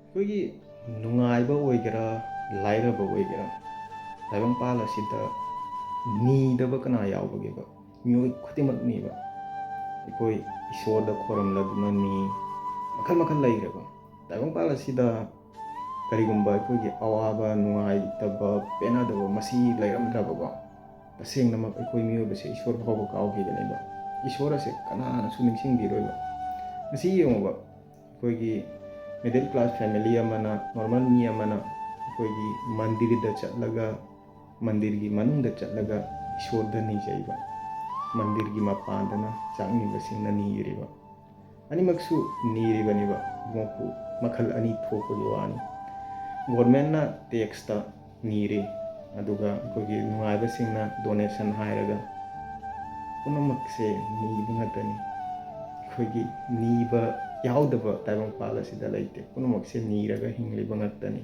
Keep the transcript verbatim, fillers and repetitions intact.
ꯑꯩꯈꯣꯏꯒꯤ ꯅꯨꯡꯉꯥꯏꯕ ꯑꯣꯏꯒꯦꯔꯥ, ꯂꯥꯏꯔꯕ ꯑꯣꯏꯒꯦꯔꯥ, ꯇꯥꯏꯕꯪꯄꯥꯜ ꯑꯁꯤꯗ ꯅꯤꯗꯕ ꯀꯅꯥ ꯌꯥꯎꯕꯒꯦꯕ? ꯃꯤꯑꯣꯏ ꯈꯨꯗꯤꯡꯃꯛꯅꯤꯕ꯫ ꯑꯩꯈꯣꯏ ꯏꯁꯣꯔꯗ ꯈꯣꯏꯔꯝꯂꯗꯨꯅ ꯅꯤ, ꯃꯈꯜ ꯃꯈꯜ ꯂꯩꯈ꯭ꯔꯦꯕ꯫ ꯇꯥꯏꯕꯪꯄꯥꯜ ꯑꯁꯤꯗ ꯀꯔꯤꯒꯨꯝꯕ ꯑꯩꯈꯣꯏꯒꯤ ꯑꯋꯥꯕ, ꯅꯨꯡꯉꯥꯏꯇꯕ, ꯄꯦꯟꯅꯗꯕ ꯃꯁꯤ ꯂꯩꯔꯝꯗ꯭ꯔꯕꯀꯣ, ꯇꯁꯦꯡꯅꯃꯛ ꯑꯩꯈꯣꯏ ꯃꯤꯑꯣꯏꯕꯁꯦ ꯏꯁꯣꯔ ꯐꯥꯎꯕ ꯀꯥꯎꯈꯤꯕꯅꯦꯕ꯫ ꯏꯁꯣꯔ ꯑꯁꯦ ꯀꯅꯥꯅꯁꯨ ꯅꯤꯡꯁꯤꯡꯕꯤꯔꯣꯏꯕ꯫ ꯉꯁꯤ ꯌꯦꯡꯉꯨꯕ, ꯑꯩꯈꯣꯏꯒꯤ middle class family ꯑꯃꯅ, normal ꯃꯤ ꯑꯃꯅ ꯑꯩꯈꯣꯏꯒꯤ ꯃꯟꯗꯤꯔꯗ ꯆꯠꯂꯒ, ꯃꯟꯗꯤꯔꯒꯤ ꯃꯅꯨꯡꯗ ꯆꯠꯂꯒ ꯏꯁꯣꯔꯗ ꯅꯤꯖꯩꯕ, ꯃꯟꯗꯤꯔꯒꯤ ꯃꯄꯥꯟꯗꯅ ꯆꯥꯛꯅꯤꯕꯁꯤꯡꯅ ꯅꯤꯔꯤꯕ꯫ ꯑꯅꯤꯃꯛꯁꯨ ꯅꯤꯔꯤꯕꯅꯦꯕ, ꯃꯈꯜ ꯑꯅꯤ ꯊꯣꯛꯄꯒꯤ ꯋꯥꯅꯤ꯫ Governmentꯅ taxꯇ ꯅꯤꯔꯤ, ꯑꯗꯨꯒ ꯑꯩꯈꯣꯏꯒꯤ ꯅꯨꯡꯉꯥꯏꯕꯁꯤꯡꯅ donation ꯍꯥꯏꯔꯒ, ꯄꯨꯝꯅꯃꯛꯁꯦ ꯅꯤꯕ ꯉꯥꯛꯇꯅꯤ꯫ ꯑꯩꯈꯣꯏꯒꯤ ꯅꯤꯕ ꯌꯥꯎꯗꯕ ꯇꯥꯏꯕꯪꯄꯥꯜ ꯑꯁꯤꯗ ꯂꯩꯇꯦ, ꯄꯨꯝꯅꯃꯛꯁꯦ ꯅꯤꯔꯒ ꯍꯤꯡꯂꯤꯕ ꯉꯥꯛꯇꯅꯤ꯫